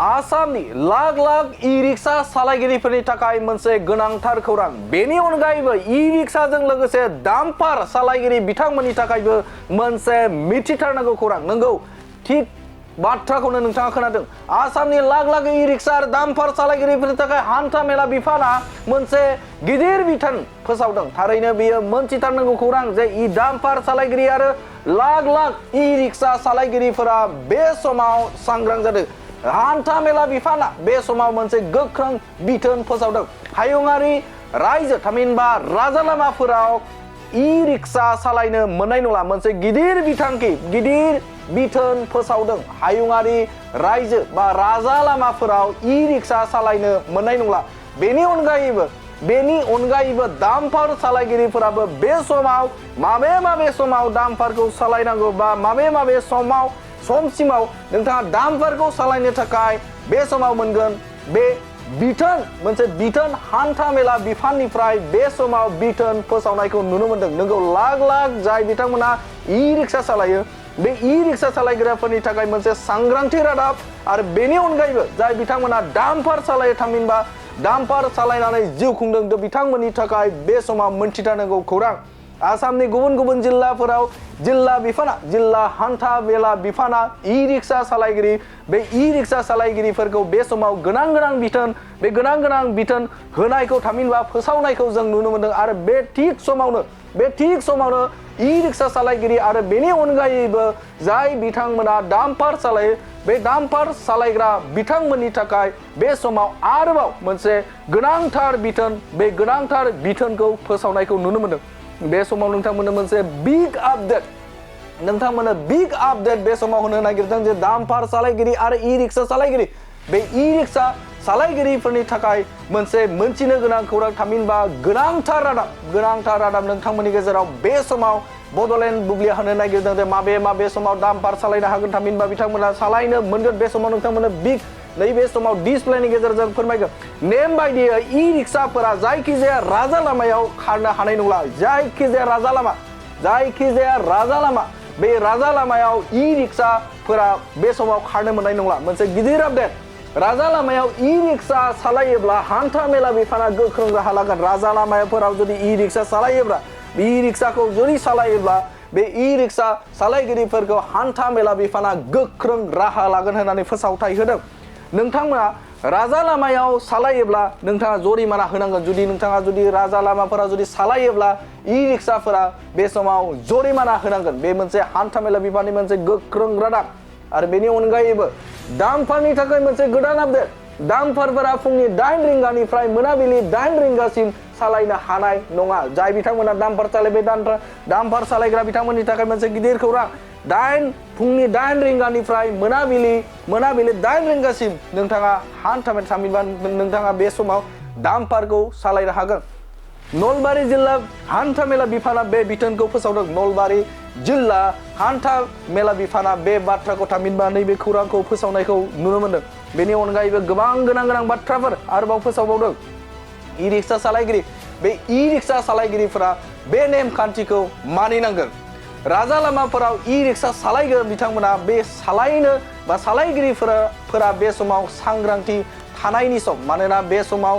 आसामनि लाख लाख ई-रिक्शा सालायगिरिफोरनि थाखाय मोनसे गोनांथार खौरां। बेनि अनगायैबो ई-रिक्शाजों लोगोसे डाम्पार सालायगिरि बिथांमोननि थाखायबो मोनसे मिथिथारनांगौ खौरां। नंगौ, थिग बाथ्राखौनो नोंथाङा खोनादों। आसामनि लाख लाख ई-रिक्शा आरो डाम्पार सालायगिरिफोरनि थाखाय हान्था मेला बिफाना मोनसे गिदिर बिथोन फोसावदों। थारैनो बेयो मोनथिथारनांगौ खौरां जे डाम्पार सालायगिरि आरो लाख लाख ई-रिक्शा सालायगिरिफोरा बे समाव सांग्रां जादों। हान्था मेला बिफाना बे समाव मोनसे गोख्रों बिथोन फोसावदों। हायुङारि रायजो थामहिनबा राजा लामाफोराव ई-रिक्शा सालायनो मोननाय नंला। मोनसे गिदिर बिथांखि, गिदिर बिथोन फोसावदों। हायुङारि रायजो बा राजा लामाफोराव ई-रिक्शा सालायनो मोननाय नंला। बेनि अनगायैबो डाम्पार सालायगिरिफोराबो बे समाव माबे समाव डाम्पारखौ सालायनांगौ बा माबे समसिमाव नोंथाङा डाम्पारखौ सालायनो थाखाय बे समाव मोनगोन बे बिथोन, मोनसे बिथोन हान्था मेला बिफाननिफ्राय बे समाव बिथोन फोसावनायखौ नुनो मोनदों। नोंगौ, लाख लाख जाय बिथांमोना ई-रिक्शा सालायो बे ई-रिक्शा सालायग्राफोरनि थाखाय मोनसे सांग्रांथि रादाब। आरो बेनि अनगायैबो जाय बिथांमोना डाम्पार सालायो थामहिनबा डाम्पार सालायनानै जिउ खुंदों बिथांमोननि थाखाय बे समाव मोनथिथारनांगौ खौरां। आसामनि गुबुन गुबुन जिल्लाफोराव जिल्ला हान्था मेला बिफाना ई-रिक्शा सालायगिरि बे ई-रिक्शा सालायगिरिफोरखौ बे समाव गोनां बिथोन होनायखौ थामहिनबा फोसावनायखौ जों नुनो मोनदों। आरो बे थिग समावनो ई-रिक्शा सालायगिरि आरो बेनि अनगायैबो जाय बिथांमोना डाम्पार सालायो बे डाम्पार सालायग्रा बिथांमोननि थाखाय बे समाव आरोबाव मोनसे गोनांथार बिथोनखौ फोसावनायखौ नुनो मोनदों। बे समाव नोंथांमोननो मोनसे बिग आपडेट बे समाव होनो नागिरदों जे डाम्पार सालायगिरि आरो ई-रिक्शा सालायगिरि बे ई-रिक्शा सालायगिरिफोरनि थाखाय मोनसे मोनथिनो गोनां खौरां थामहिनबा गोनांथार रादाब नोंथांमोननि गेजेराव बे समाव बड'लेण्ड बुब्लिया होनो नागिरदों जे माबे समाव डाम्पार सालायनो हागोन थामहिनबा बिथांमोना सालायनो मोनगोन। बे समाव नोंथांमोननो नैबे समाव डिसप्लेनि गेजेरजों फोरमायगोन। नेम बायदियै ई-रिक्शाफोरा जायखिजाया राजा लामायाव खारनो हानाय नंला। जायखिजाया राजा लामा बे राजा लामायाव ई-रिक्शाफोरा बे समाव खारनो मोननाय नंला। मोनसे गिदिर आपडेट। राजा लामायाव ई-रिक्शा सालायोब्ला हान्था मेला बिफाना गोख्रों राहा लागोन। राजा लामाफोराव जुदि ई-रिक्शा सालायोब्ला बे ई-रिक्शा सालायगिरिफोरखौ हान्था मेला बिफाना गोख्रों राहा लागोन होननानै फोसावथाय होदों। नोंथांमोना राजा लामायाव सालायोब्ला नोंथाङा जरिमाना होनांगोन। जुदि राजा लामाफोरा जुदि सालायोब्ला ई-रिक्शाफोरा बे समाव जरिमाना होनांगोन। बे मोनसे हान्था मेला बिफाननि मोनसे गोख्रों रादाब। आरो बेनि अनगायैबो डाम्पारनि थाखाय मोनसे गोदान आपडेट। डाम्पारफोरा फुंनि 8 रिंगानिफ्राय मोनाबिलि 8 रिंगासिम सालायनो हानाय नङा। जाय बिथांमोना डाम्पार सालायग्रा बिथांमोननि थाखाय मोनसे गिदिर खौरां। फुंनि 8 रिंगानिफ्राय मोनाबिलि 8 रिंगासिम नोंथाङा नोंथाङा बे समाव डाम्पारखौ सालायनो हागोन। नलबारि जिल्ला हान्था मेला बिफाना बे बिथोनखौ फोसावदों। नलबारि जिल्ला हान्था मेला बिफाना बे बाथ्राखौ थामहिनबा नैबे खौरांखौ फोसावनायखौ नुनो मोनदों। बेनि अनगायैबो गोबां गोनां बाथ्राफोर आरोबाव फोसावबावदों। ई-रिक्शा सालायगिरि बे ई-रिक्शा सालायगिरिफोरा बे नेमखान्थिखौ मानिनांगोन। राजा लामाफोराव ई-रिक्शा सालायगोन बिथांमोना बे सालायगिरिफोरा बे समाव सांग्रांथि थानायनि सम। मानोना बे समाव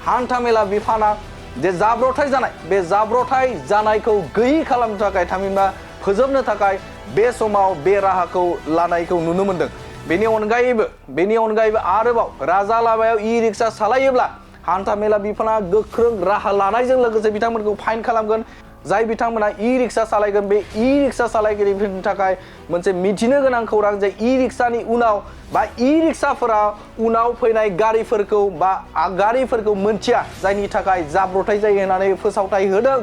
हान्था मेला बिफाना जे जाब्रथाय जानायखौ गैयि खालामनो थाखाय थामहिनबा फोजोबनो थाखाय बे समाव बे राहाखौ लानायखौ नुनो मोनदों। बेनि अनगायैबो आरोबाव राजा लामायाव ई-रिक्शा सालायोब्ला हान्था मेला बिफाना गोख्रों राहा लानायजों लोगोसे बिथांमोनखौ फाइन खालामगोन। जाय बिथांमोना ई-रिक्शा सालायगोन बे ई-रिक्शा सालायगिरिफोरनि थाखाय मोनसे मिथिनो गोनां खौरां जे ई-रिक्शानि उनाव बा ई-रिक्शाफोरा उनाव फैनाय गारिफोरखौ मोनथिया, जायनि थाखाय जाब्रथाय जायो होननानै फोसावथाय होदों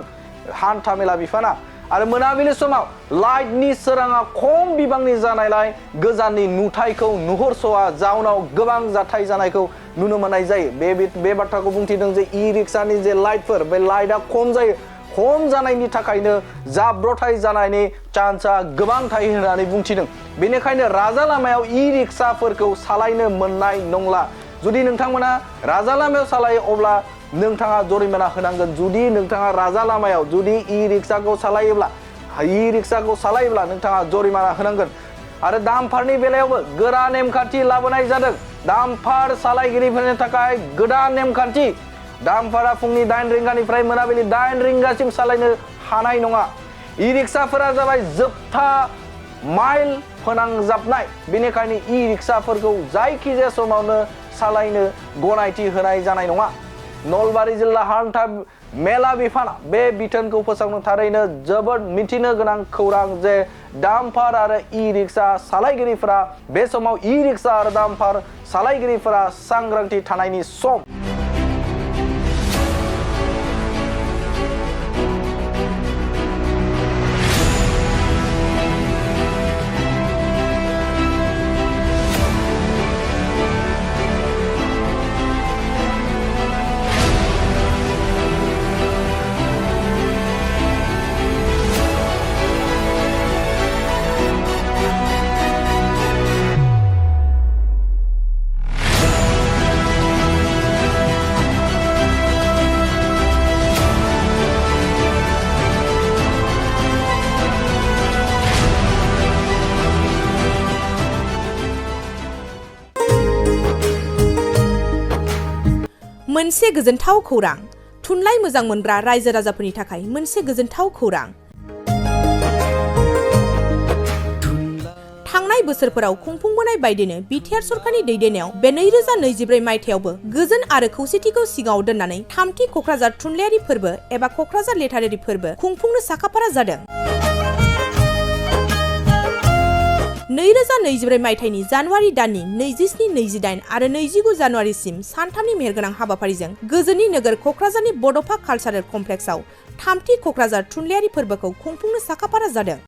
हान्था मेला बिफाना। आरो मोनाबिलि समाव लाइटनि सोराङा खम बिबांनि जानायलाय गोजाननि नुथायखौ नुहुरस'आ जाउनाव गोबां जाथाय जानायखौ नुनो मोननाय जायो। बे बाथ्राखौ बुंथिदों जे ई-रिक्शानि जे लाइटफोर बे लाइटआ खम जायो। खम जानायनि थाखायनो जाब्रथाय जानायनि चान्सआ गोबां थायो होननानै बुंथिदों। बेनिखायनो राजा लामायाव ई-रिक्शाफोरखौ सालायनो मोननाय नंला। जुदि नोंथांमोना राजा लामायाव सालायो अब्ला नोंथाङा जरिमाना होनांगोन। जुदि नोंथाङा राजा लामायाव जुदि ई-रिक्शाखौ सालायोब्ला नोंथाङा जरिमाना होनांगोन। आरो डाम्पारनि बेलायावबो गोरा नेमखान्थि लाबोनाय जादों। दाम्पार सालायगिरिफोरनि थाखाय गोदान नेमखान्थि दाम्पारा फुंनि 8 रिंगानिफ्राय मोनाबिलि 8 रिंगासिम सालायनो हानाय नङा ई-रिक्साफोरा जाबाय जोबथा माइल फोनांजाबनाय बेनिखायनो ई-रिक्साफोरखौ जायखिजाया समावनो सालायनो गनायथि होनाय जानाय नङा नलबारि जिल्ला हान्था मेला बिफाना बे बिथोनखौ फोसावनो थारैनो जोबोद मिथिनो गोनां खौरां जे दाम्पार आरो ई-रिक्सा सालायगिरिफोरा बे समाव ई-रिक्सा आरो दाम्पार सालायगिरिफोरा सांग्रांथि थानायनि सम मोनसे गोजोनथाव खौरां थुनलाइ मोजां मोनग्रा रायजो राजाफोरनि थाखाय मोनसे गोजोनथाव खौरां थांनाय बोसोरफोराव खुंफुंबोनाय बायदिनो बिटिआर सरकारनि दैदेननायाव बे 2024 मायथाइयावबो गोजोन आरो खौसेथिखौ सिगाङाव दोननानै थामथि कक्राझार थुनलाइयारि फोरबो एबा कक्राझार लेटारारि फोरबो खुंफुंनो साखाफारा जादों 2024 मायथाइनि जानुवारि दाननि 27, 28 आरो 29 जानुवारिसिम सानथामनि मेहेरगोनां हाबाफारिजों गोजोननि नोगोर कक्राझारनि बड'फा कालचारेल कमप्लेक्सआव थामथि कक्राझार थुनलाइयारि फोरबोखौ खुंफुंनो साखाफारा जादों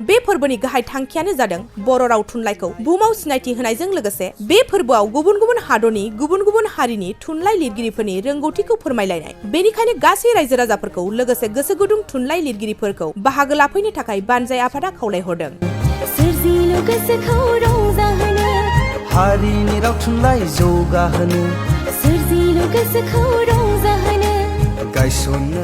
बे फोरबोनि गाहाय थांखियानो जादों बर' राव थुनलाइखौ बुहुमाव सिनायथि होनायजों लोगोसे बे फोरबोआव गुबुन गुबुन हादरनि गुबुन गुबुन हारिनि थुनलाइ लिरगिरिफोरनि रोंगौथिखौ फोरमायलायनाय बेनिखायनो गासै रायजो राजाफोरखौ लोगोसे गोसो गुदुं थुनलाइ लिरगिरिफोरखौ बाहागो लाफैनो थाखाय बानजाय आफादा खावलायहरदों सोरजिलु गोसोखौ रंजाहोनो हारिनि राव थुनलाइ जौगाहोनो सोरजिलु गोसोखौ रंजाहोनो गायसननो